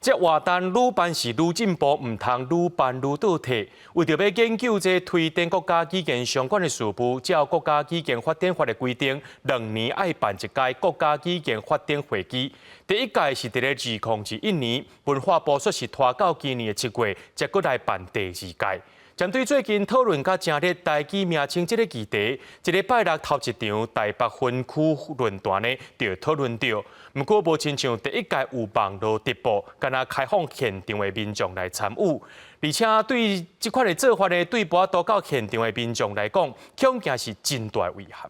這活動愈辦是愈進步，毋通愈辦愈倒退。為著欲研究這推展國家語言相關的事務，照國家語言發展法的規定，2年愛辦一屆國家語言發展會議。第一屆是佇咧2021年，文化部煞是拖到今年的7月，才閣來辦第二屆。針對最近討論甲誠熱台語名稱這个議題，這禮拜六頭一場台北分區論壇呢，就討論著。毋過無親像第一屆有網路直播，干焦開放現場的民眾來參與，而且對這款的做法呢，對無法度到現場的民眾來講，恐驚是真大遺憾。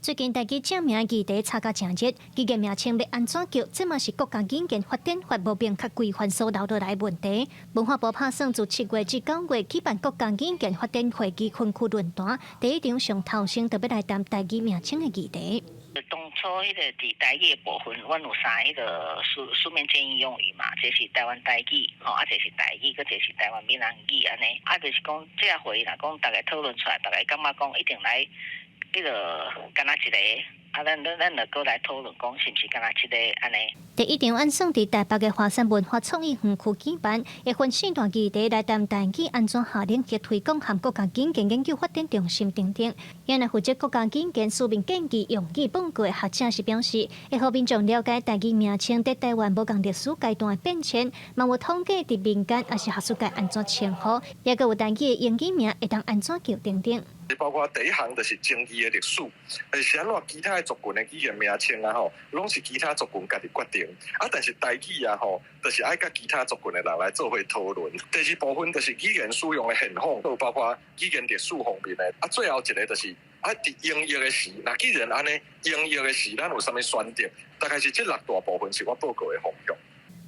最近台語正名議題炒甲誠熱，語言名稱欲按怎叫，這嘛是國家語言發展法無明確規範所留落來的問題。文化部拍算自7月至9月舉辦國家語言發展會議分區論壇，第一場上頭先就欲來談台語名稱的議題。當初彼个佇台語的部分，阮有三彼个書面建議用語嘛，一个是台灣台語，吼，啊，一个是台語，閣一个是台灣閩南語按呢。啊，就是講這个會議若講逐家討論出來，逐家感覺講一定來彼个干焦一个，啊，咱就閣來討論講是毋是干焦一個按呢。第一場按算佇台北的華山文化創意園區舉辦，會分四大議題來談台語按怎下能力推廣和國家語言研究發展中心等等。原來負責國家語言書面建議用語報告的學者是表示，會予民眾了解台語名稱佇台灣無仝歷史階段的變遷，嘛有統計佇民間抑是學術界按怎稱呼，抑閣有台語的英語名會當按怎叫等等。包括第一項就是爭議的歷史，是按怎其他的族群的語言名稱啊吼，攏是其他族群家己決定。啊，但是台語啊吼，就是愛佮其他族群的人來做伙討論。第二部分就是語言使用的現況，閣有包括語言歷史方面的。啊，最後一个就是啊，佇英譯的時，若既然按呢，英譯的時，咱有啥物選擇？大概是這六大部分是我報告的方向。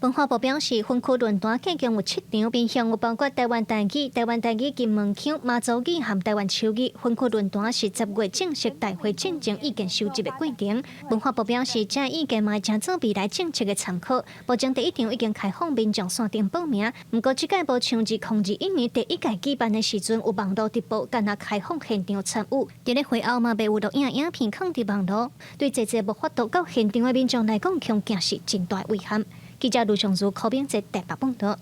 文化部表示，分區論壇計共有七場，面向有包括台灣台語、台灣台語金門腔、馬祖語和台灣手語。分區論壇是10月正式大會進行意見收集的過程。文化部表示，這意見嘛會成做未來政策的參考。目前第一場已經開放民眾線頂報名，毋過這屆無像2021年第一屆舉辦的時陣有網路直播，干焦開放現場參與。佇咧會後嘛，袂有錄影影片囥佇網路，對濟濟無法度到現場的民眾來講，恐驚是真大遺憾。記者盧松如、柯炳哲台北報導。